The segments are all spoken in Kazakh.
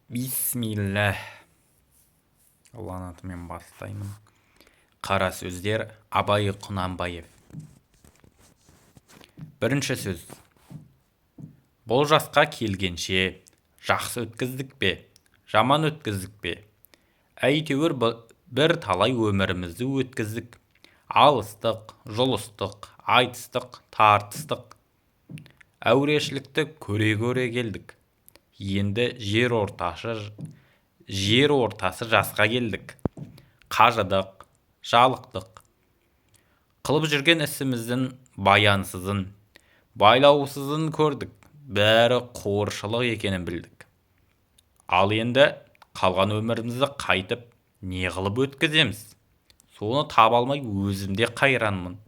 Бисмилла. Алланың атымен бастаймын. Қара сөздер, Абай Құнанбаев. Бірінші сөз. Бұл жасқа келгенше жақсы өткіздік пе, жаман өткіздік пе? Әйтеуір бір талай өмірімізді өткіздік. Алыстық, жұлыстық, айтыстық, тартыстық. Әурешілікті көре-көре келдік. Енді жер ортасы жасқа келдік. Қажыдық, жалықтық. Қылып жүрген ісіміздің баянсызын, байлаусызын көрдік. Бәрі қоршылық екенін білдік. Ал енді қалған өмірімізді қайтып, не қылып өткіземіз? Соны таба алмай өзім де қайранмын.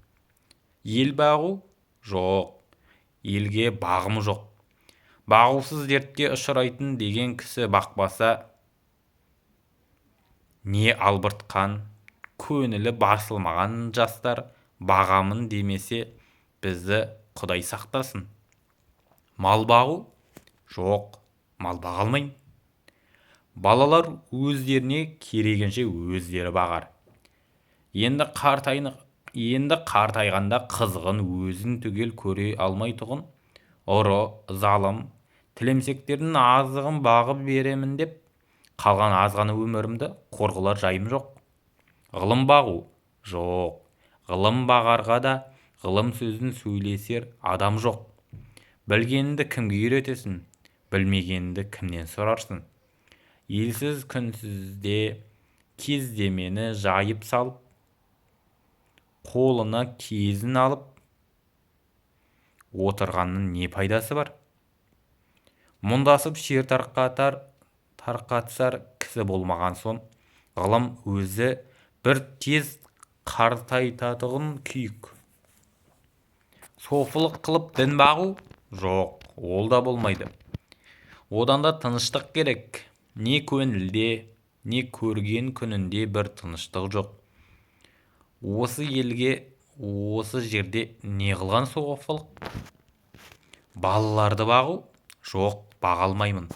Ел бағу? Жоқ. Елге бағым жоқ. Бағусыз дертке ұшырайтын деген кісі бақпаса, не албыртқан, көңілі басылмаған жастар бағамын демесе, бізді Құдай сақтасын. Мал бағу? Жоқ, мал баға алмаймын. Балалар өздеріне керегінше өздері бағар. Енді қартайғанда қызығын өзін түгел көре алмайтұғын ұры, залым, тілемсектердің азығын бағып беремін деп, қалған азғана өмірімді қор қылар жайым жоқ. Ғылым бағу? Жоқ. Ғылым бағарға да ғылым сөзін сөйлесер адам жоқ. Білгеніңді кімге үйретесің, білмегеніңді кімнен сұрарсың? Елсіз күнсізде кездемені жайып салып, қолына кезін алып отырғанның не пайдасы бар? Мұңдасып шер тарқатысар кісі болмаған соң, ғылым өзі бір тез қартайтатұғын күйік. Софылық қылып дін бағу? Жоқ, ол да болмайды. Одан да тыныштық керек. Не көңілде, не көрген күнінде бір тыныштық жоқ. Осы елге, осы жерде не қылған софылық? Балаларды бағу? Жоқ, баға алмаймын.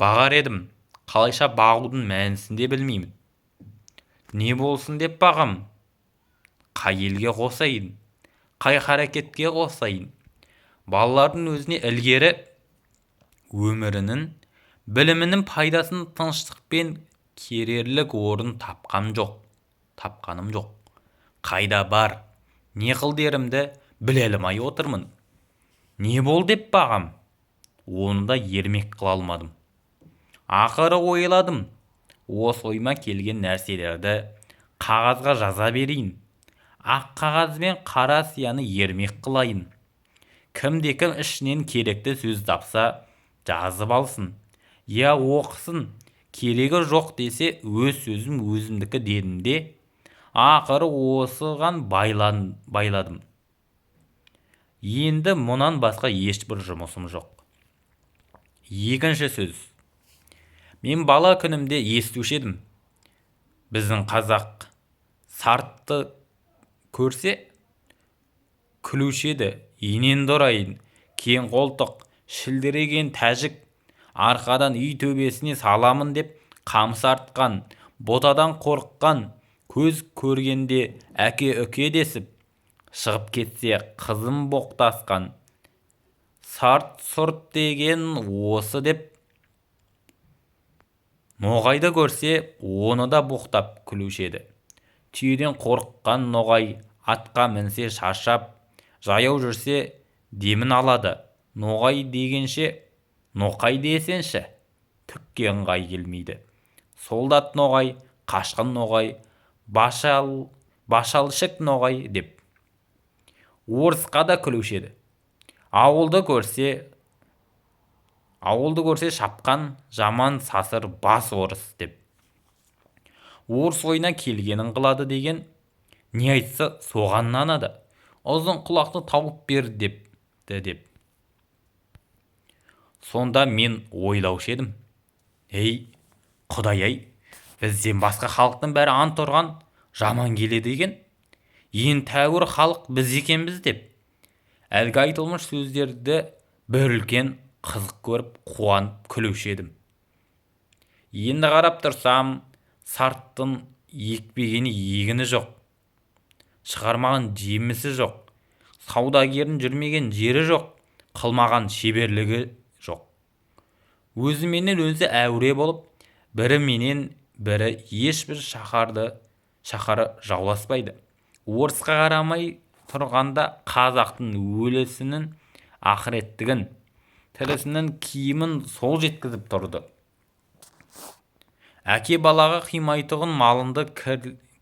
Бағар едім, қалайша бағудың мәнісін де білмеймін. Не болсын деп бағам? Қай елге қосайын? Қай харакетке қосайын? Балалардың өзіне ілгері өмірінің, білімінің пайдасын тыныштықпен керерлік орын тапқаным жоқ. Қайда бар, не қыл дерімді біле алмай отырмын. Не бол деп бағам? Оны да ермек қыла алмадым. Ақыры ойладым. Осы ойыма келген нәрселерді қағазға жаза берейін. Ақ қағаз бен қара сияны ермек қылайын. Кімде-кім ішінен керекті сөз тапса, жазып алсын. Я оқысын, керегі жоқ десе, өз сөзім өзімдікі дедім де, ақыры осыған байладым. Енді мұнан басқа ешбір жұмысым жоқ. Екінші сөз. Мен бала күнімде естуші едім. Біздің қазақ сартты көрсе, күлуші еді. Енеңді ұрайын, кең қолтық, шілдіреген тәжік, арқадан үй төбесіне саламын деп қамыс артқан, ботадан қорыққан, көз көргенде әке-үке десіп, шығып кетсе қызын боқтасқан, сарт-сұрт деген осы деп, ноғайды көрсе, оны да боқтап күлуші еді. Түйеден қорыққан ноғай атқа мінсе шаршап, жаяу жүрсе демін алады. Ноғай дегенше, ноқай десеңші, түкке ыңғай келмейді. Солдат ноғай, қашқын ноғай, башалшық ноғай деп. Орысқа да күлуші еді. Ауылды көрсе шапқан жаман сасыр бас орыс деп. Орыс ойына келгенін қылады деген, не айтса соған нанады. Ұзын құлақты тауып бер депті деп. Сонда мен ойлаушы едім. Ей, Құдай-ай, бізден басқа халықтың бәрі ант ұрған жаман келеді екен. Ең тәуір халық біз екенбіз деп. Әлгі айтылмыш сөздерді бір үлкен қызық көріп, қуанып күлуші едім. Енді қарап тұрсам, сарттың екпеген егіні жоқ, шығармаған жемісі жоқ, саудагердің жүрмеген жері жоқ, қылмаған шеберлігі жоқ. Өзіменен өзі әуре болып, бірі менен бірі ешбір шаһары жауласпайды. Орысқа қарамай тұрғанда қазақтың өлісінің ақыреттігін, тірісінің киімін сол жеткізіп тұрды. Әке балаға қимайтұғын малынды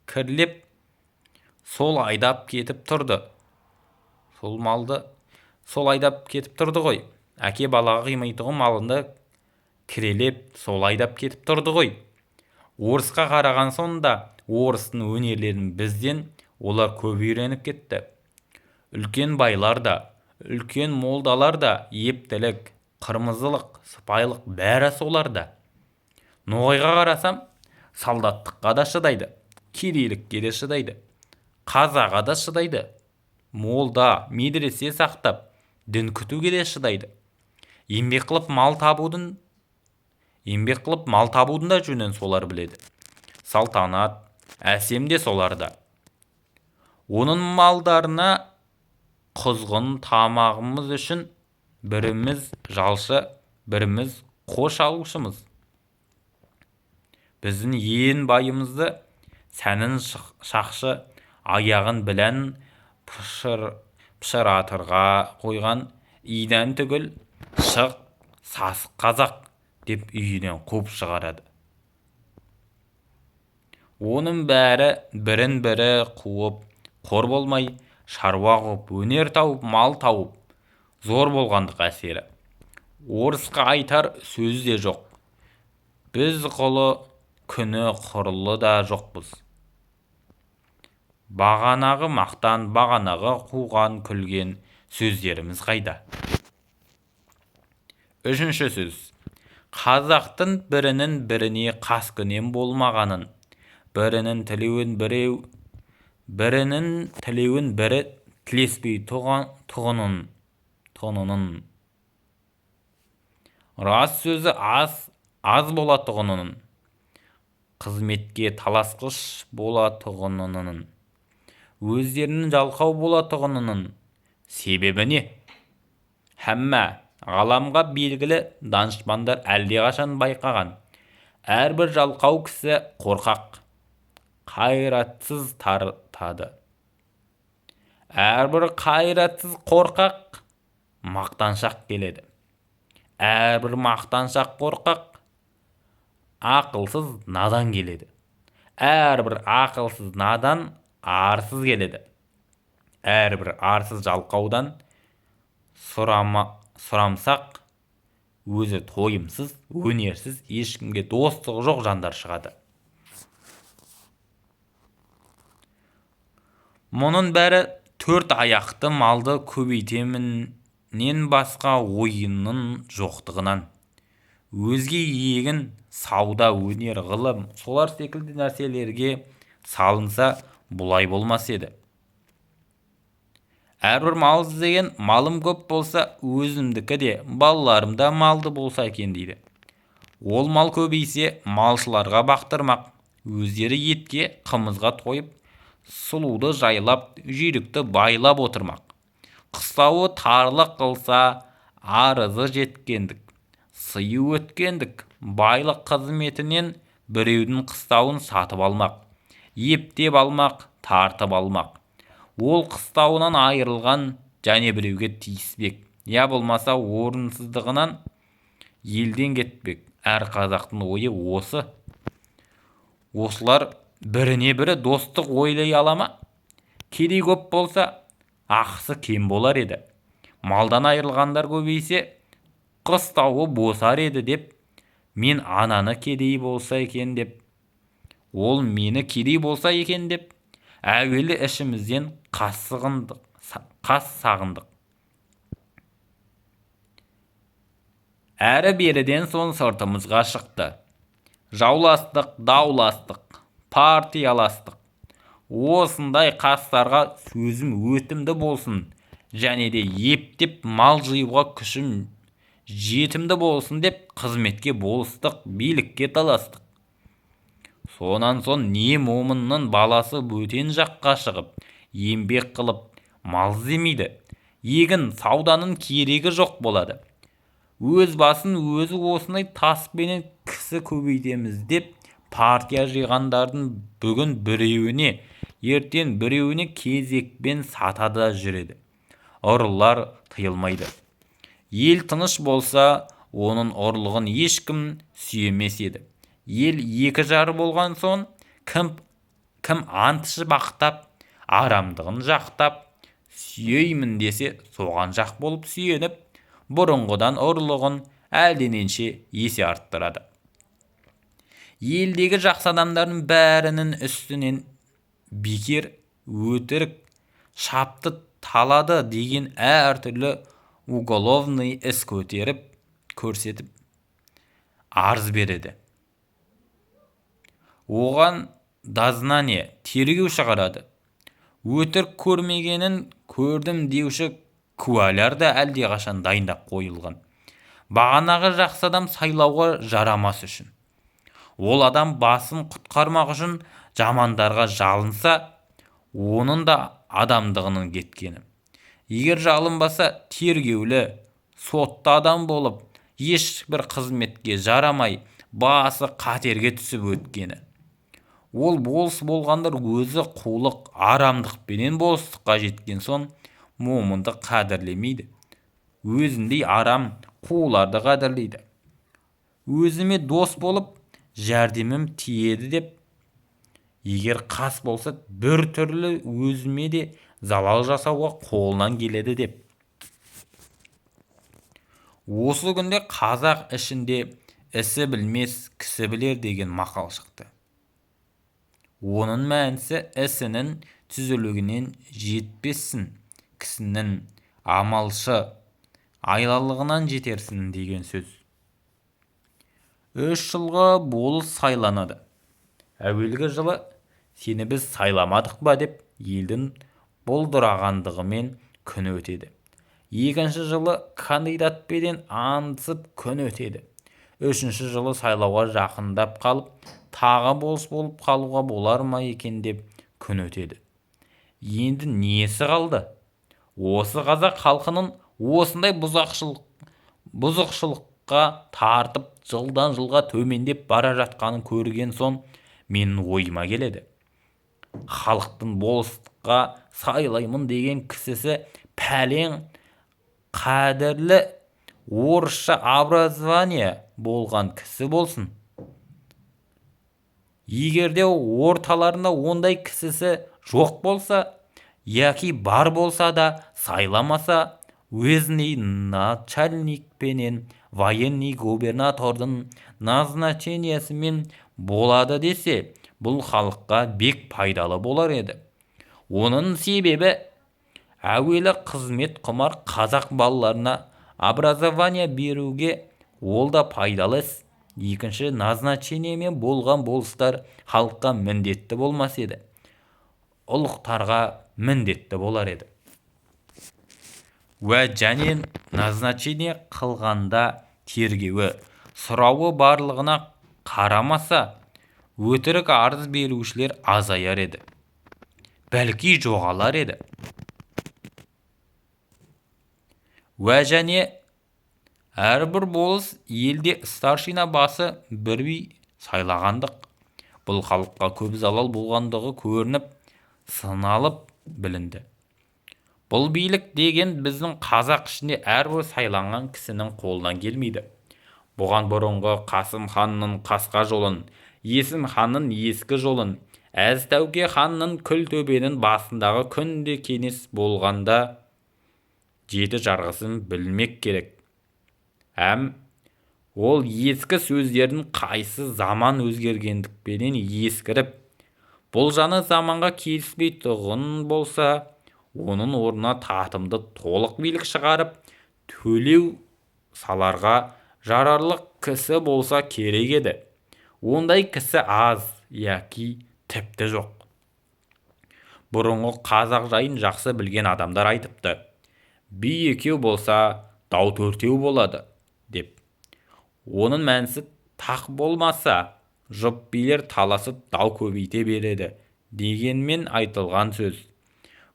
кірлеп, сол айдап кетіп тұрды. Сол малды сол айдап кетіп тұрды ғой. Әке балаға қимайтұғын малынды кірелеп, сол айдап кетіп тұрды ғой. Орысқа қараған соң да орыстың өнерлерін бізден олар көп үйреніп кетті. Үлкен байлар да, үлкен молдалар да, ептілік, қырмызылық, сыпайылық бәрі соларда. Ноғайға қарасам, солдаттыққа да шыдайды, кедейлікке де шыдайды, қазаға да шыдайды, молда, медресе сақтап, дін күтуге де шыдайды. Еңбек қылып мал табудың, еңбек қылып мал табудың да жөнін солар біледі. Салтанат, әсем де соларда. Оның малдарына құзғын тамағымыз үшін біріміз жалшы, біріміз қош алушымыз. Біздің ең байымызды сәнін шақшы, аяғын білән пышыратырға қойған идан түгіл шық сасық қазақ деп үйінен қуып шығарады. Оның бәрі бірін-бірі қуып, қор болмай, шаруа қуып, өнер тауып, мал тауып, зор болғандық әсері. Орысқа айтар сөз де жоқ. Біз құлы күні құрлы да жоқпыз. Бағанағы мақтан, бағанағы қуған, күлген сөздеріміз қайда? Үшінші сөз. Қазақтың бірінің біріне қаскүнем болмағанын, бірінің тілеуін біреу, бірінің тілеуін бірі тілеспей тұғынын, рас сөзі аз болатұғынын, қызметке таласқыш болатұғынын, өздерінің жалқау болатұғынының себебі не? Һәммә ғаламға белгілі данышпандар әлдеқашан байқаған. Әрбір жалқау кісі қорқақ, қайратсыз тартады. Әрбір қайратсыз қорқақ мақтаншақ келеді. Әрбір мақтаншақ қорқақ ақылсыз надан келеді. Әрбір ақылсыз надан арсыз келеді. Әрбір арсыз жалқаудан сұрамсақ, өзі тойымсыз, өнерсіз, ешкімге достығы жоқ жандар шығады. Мұның бәрі төрт аяқты малды көбейтемінен басқа ойының жоқтығынан. Өзге егін, сауда, өнер, ғылым, солар секілді нәрселерге салынса, бұлай болмас еді. Әрбір мал іздеген малым көп болса, өзімдікі де, балаларым да малды болса екен дейді. Ол мал көбейсе, малшыларға бақтырмақ, өздері етке, қымызға тойып, сұлуды жайлап, жүйрікті байлап отырмақ. Қыстауы тарлық қылса, арызы жеткендік, сыйы өткендік, байлық қызметінен біреудің қыстауын сатып алмақ, ептеп алмақ, тартып алмақ. Ол қыстауынан айырылған және біреуге тиіспек, я болмаса орынсыздығынан елден кетпек. Әр қазақтың ойы осы. Осылар біріне бірі достық ойлай ала ма? Кедей көп болса, ақысы кем болар еді. Малдан айырылғандар көбейсе, қыстауы босар еді деп, мен ананы кедей болса екен деп, ол мені кедей болса екен деп, әуелі ішімізден қас сағындық. Әрі беріден соң сыртымызға шықты. Жауластық, дауластық, партияластық. Осындай қастарға сөзім өтімді болсын, және де ептеп мал жиюға күшім Жетімді болсын деп қызметке болыстық билікке таластық. Сонан соң не момынның баласы бөтен жаққа шығып, еңбек қылып, мал іздемейді. Егін сауданың керегі жоқ болады. Өз басын өзі осындай таспенен кісі көбейтеміз деп партия жиғандардың бүгін біреуіне, ертең біреуіне кезекпен сатады да жүреді. Ұрылар тыйылмайды. Ел тыныш болса, оның ұрлығын ешкім сүйемес еді. Ел екі жары болған соң, кім ант ішіп ақтап, арамдығын жақтап, сүйеймін десе, соған жақ болып сүйеніп, бұрынғыдан ұрлығын әлденеше есе арттырады. Елдегі жақсы адамдардың бәрінің үстінен бекер, өтірік, шапты, талады деген әртүрлі уголовный іс көтеріп, көрсетіп, арыз береді. Оған дознание, тергеу шығарады. Өтірік көрмегенін көрдім деуші куәлар да әлдеқашан дайындап қойылған. Бағанағы жақсы адам сайлауға жарамас үшін. Ол адам басын құтқармақ үшін жамандарға жалынса, оның да адамдығының кеткені. Егер жалынбаса, тергеулі, сотты адам болып, ешбір қызметке жарамай, басы қатерге түсіп өткені. Ол болыс болғандар өзі қулық, арамдықпенен болыстыққа жеткен соң, момынды қадірлемейді. Өзіндей арам қуларды қадірлейді. Өзіме дос болып, жәрдемім тиеді деп, егер қас болса, бір түрлі өзіме де залал жасауға қолынан келеді деп. Осы күнде қазақ ішінде ісі білмес, кісі білер деген мақал шықты. Оның мәнісі ісінің түзулігінен жетпессің, кісінің амалшы айлалығынан жетерсің деген сөз. 3 жылға болыс сайланады. Әуелгі жылы сені біз сайламадық па деп елдің бұлдырағандығымен күн өтеді. Екінші жылы кандидатпенен аңдысып күн өтеді. Үшінші жылы сайлауға жақындап қалып, тағы болыс болып қалуға болар ма екен деп күн өтеді. Енді несі қалды? Осы қазақ халқының осындай бұзықшылыққа тартып, жылдан жылға төмендеп бара жатқанын көрген соң менің ойыма келеді. Халықтың болыстыққа сайлаймын деген кісісі пәлен қадірлі орысша образование болған кісі болсын. Егер де орталарында ондай кісісі жоқ болса, яки бар болса да сайламаса, уездный начальникпенен военный губернатордың назначениесімен болады десе, бұл халыққа бек пайдалы болар еді. Оның себебі әуелі қызмет құмар қазақ балаларына образование беруге ол да пайдалы іс. Екінші назначениемен болған болыстар халыққа міндетті болмас еді, ұлықтарға міндетті болар еді. Уә және назначение қылғанда тергеуі, сұрауы барлығына қарамаса, өтірік арыз берушілер азаяр еді, бәлки жоғалар еді. Уә және әрбір болыс елде старшина басы бір би сайлағандық. Бұл халыққа көп залал болғандығы көрініп, сыналып білінді. Бұл билік деген біздің қазақ ішінде әрбір сайланған кісінің қолынан келмейді. Бұған бұрынғы Қасым ханның қасқа жолын, Есім ханның ескі жолын, Әз Тәуке ханның Күлтөбенің басындағы күнде кеңес болғанда жеті жарғысын білмек керек. Әм ол ескі сөздердің қайсы заман өзгергендікпенен ескіріп, бұл жаңа заманға келіспей тұғын болса, оның орнына татымды толық билік шығарып, төлеу саларға жарарлық кісі болса керек еді. Ондай кісі аз, яки тіпті жоқ. Бұрынғы қазақ жайын жақсы білген адамдар айтыпты. Би екеу болса, дау төртеу болады. Оның мәнісі тақ болмаса, жұп билер таласып дау көбейте береді дегенмен айтылған сөз.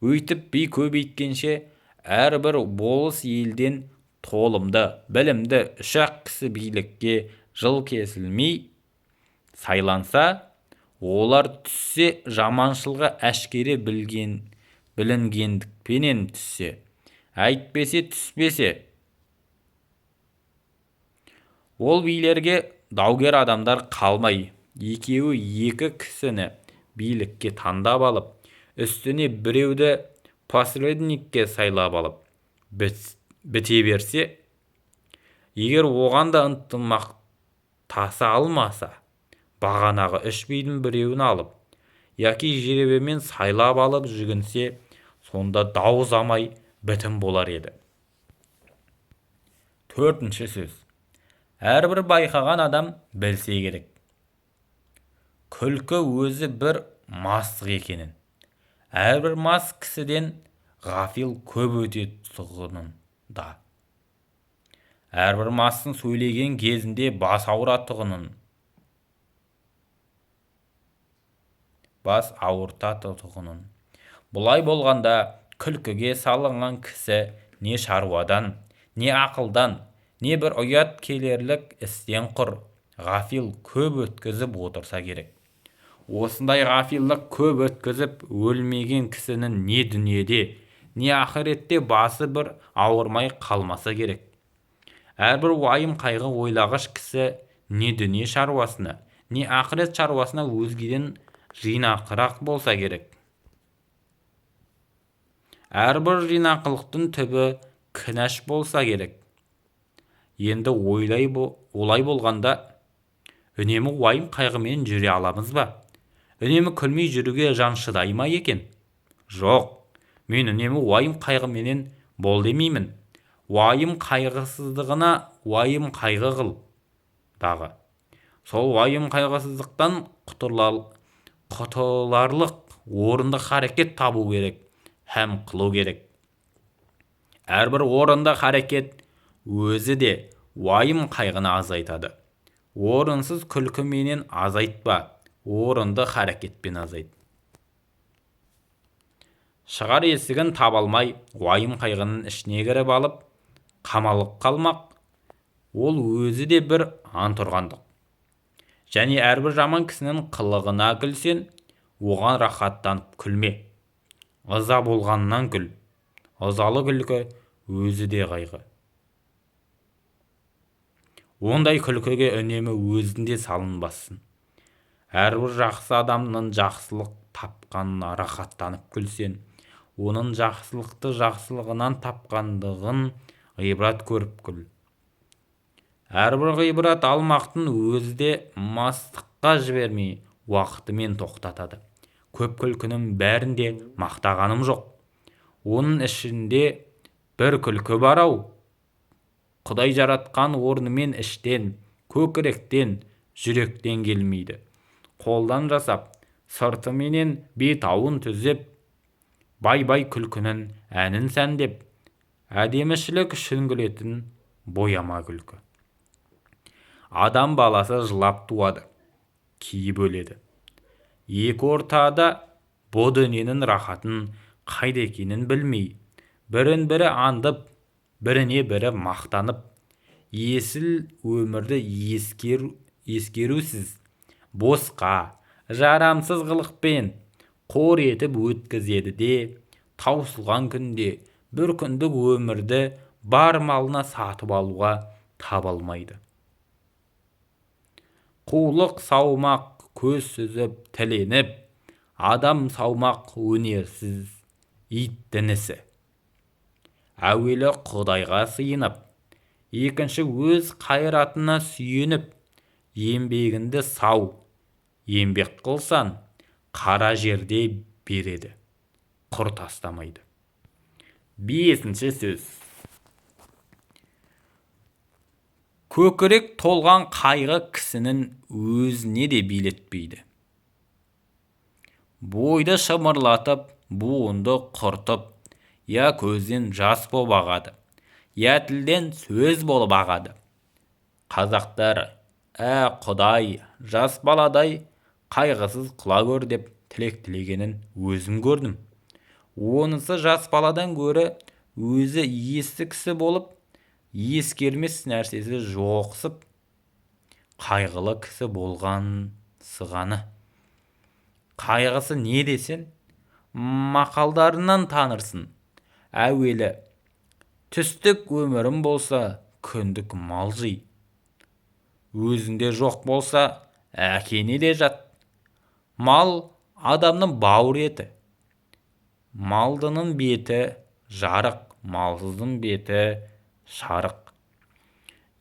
Өйтіп би көбейткенше әрбір болыс елден толымды, білімді үш-ақ кісі билікке жыл кесілмей сайланса, олар түссе жаманшылығы әшкере білінгендікпенен түссе, әйтпесе түспесе, ол билерге даугер адамдар қалмай, екеуі екі кісіні билікке таңдап алып, үстіне біреуді посредникке сайлап алып, біте берсе, егер оған да ынтымақтаса алмаса, бағанағы үш бидің біреуін алып, яки жеребемен сайлап алып жүгінсе, сонда дау ұзамай бітім болар еді. Төртінші сөз. Әрбір байқаған адам білсе керек, күлкі өзі бір мастық екенін, әрбір мас кісіден ғафил көп өтетұғынын да, әрбір мастың сөйлеген кезінде бас ауыртатұғынын. Бұлай болғанда күлкіге салынған кісі не шаруадан, не ақылдан, не бір ұят келерлік істен құр ғафил көп өткізіп отырса керек. Осындай ғафиллік көп өткізіп өлмеген кісінің не дүниеде, не ақыретте басы бір ауырмай қалмаса керек. Әрбір уайым қайғы ойлағыш кісі не дүние шаруасына, не ақырет шаруасына өзгеден жинақырақ болса керек. Әрбір жинақылықтың түбі кінәш болса керек. Енді олай болғанда үнемі уайым қайғымен жүре аламыз ба? Үнемі күлмей жүруге жан шыдай ма екен? Жоқ, мен үнемі уайым қайғыменен бол демеймін. Уайым қайғысыздығына уайым қайғы қыл дағы. Сол уайым қайғысыздықтан құтыларлық орынды харекет табу керек һәм қылу керек. Әрбір орынды харекет өзі де уайым қайғыны азайтады. Орынсыз күлкіменен азайтпа, орынды харекетпен азайт. Шығар есігін таба алмай, уайым қайғының ішіне кіріп алып, қамалып қалмақ, ол өзі де бір антұрғандық. Және әрбір жаман кісінің қылығына күлсең, оған рахаттанып күлме. Ыза болғаннан күл. Ызалы күлкі өзі де қайғы. Ондай күлкіге үнемі өзінде салынбасын. Әрбір жақсы адамның жақсылық тапқанына рахаттанып күлсең, оның жақсылықты жақсылығынан тапқандығын ғибрат көріп күл. Әрбір ғибрат алмақтың өзі де мастыққа жібермей уақытымен тоқтатады. Көп күлкінің бәрін де мақтағаным жоқ. Оның ішінде бір күлкі бар-ау. Құдай жаратқан орнымен іштен, көкіректен, жүректен келмейді. Қолдан жасап, сыртыменен бет-ауын түзеп, бай-бай күлкінің әнін сәндеп, әдемішілік үшін күлетін бояма күлкі. Адам баласы жылап туады, киіп өледі. Екі ортада бұ дүниенің рахатын қайда екенін білмей, бірін бірі андып, біріне бірі мақтанып, есіл өмірді ескерусіз, босқа, жарамсыз қылықпен қор етіп өткізеді де, таусылған күнде бір күндік өмірді бар малына сатып алуға таба алмайды. Қулық саумақ көз сүзіп тіленіп, адам саумақ өнерсіз иттің ісі. Әуелі Құдайға сыйынып, екінші өз қайратына сүйеніп, еңбегіңді сау, еңбек қылсаң, қара жерде береді, құр тастамайды. Бесінші сөз. Көкірек толған қайғы кісінің өзіне де билетпейді. Бойды шымырлатып, буынды құртып, я көзден жас боп ағады, я тілден сөз болып ағады. Қазақтар «Ә, Құдай, жас баладай қайғысыз қыла көр» деп тілек тілегенін өзім көрдім. Онысы жас баладан гөрі өзі есті кісі болып, ескермес нәрсесі жоқсып, қайғылы кісі болғансығаны. Қайғысы не десең, мақалдарынан танырсың. Әуелі түстік өмірім болса, күндік мал жи. Өзіңде жоқ болса, әкене де жат. Мал адамның бауыр еті. Малдының беті жарық, малсыздың беті шарық.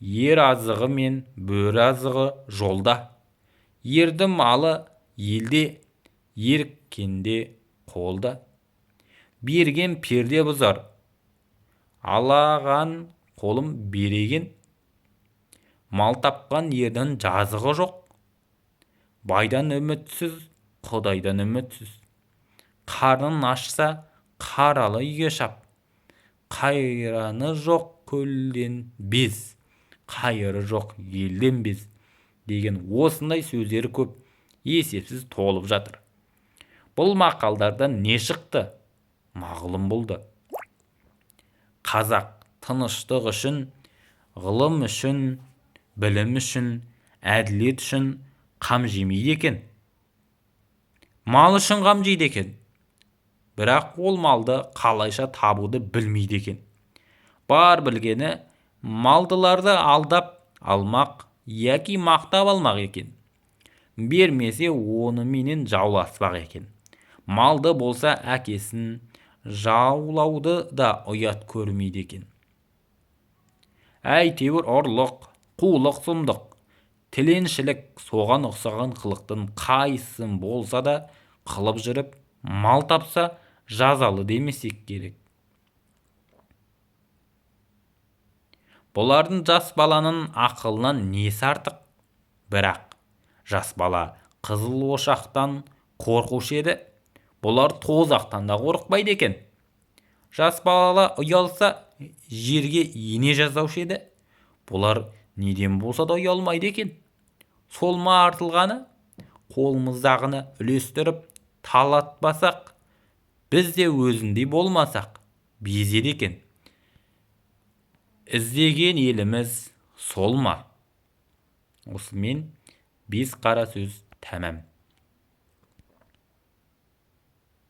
Ер азығы мен бөрі азығы жолда. Ердің малы елде, еріккенде қолда. Берген перде бұзар, алаған қолым береген. Мал тапқан ердің жазығы жоқ. Байдан үмітсіз, Құдайдан үмітсіз. Қарның ашса, қаралы үйге шап. Қайраны жоқ көлден без, қайыры жоқ елден без деген осындай сөздері көп, есепсіз толып жатыр. Бұл мақалдардан не шықты? Мағлұм болды. Қазақ тыныштық үшін, ғылым үшін, білім үшін, әділет үшін қам жемейді екен. Мал үшін қам жейді екен. Бірақ ол малды қалайша табуды білмейді екен. Бар білгені малдыларды алдап алмақ яки мақтап алмақ екен. Бермесе оныменен жауласпақ екен. Малды болса әкесін жаулауды да ұят көрмейді екен. Әйтеуір ұрлық, қулық сұмдық, тіленшілік, соған ұқсаған қылықтың қайсысын болса да қылып жүріп мал тапса жазалы демесек керек. Бұлардың жас баланың ақылынан несі артық? Бірақ жас бала қызыл ошақтан қорқушы еді. Бұлар тозақтан да қорықпайды екен. Жас бала ұялса жерге ене жаздаушы еді. Бұлар неден болса да ұялмайды екен. Сол ма артылғаны? Қолымыздағыны үлестіріп талатпасақ, біз де өзіндей болмасақ, безеді екен. Іздеген еліміз сол ма? Осымен 5 қара сөз тәмам.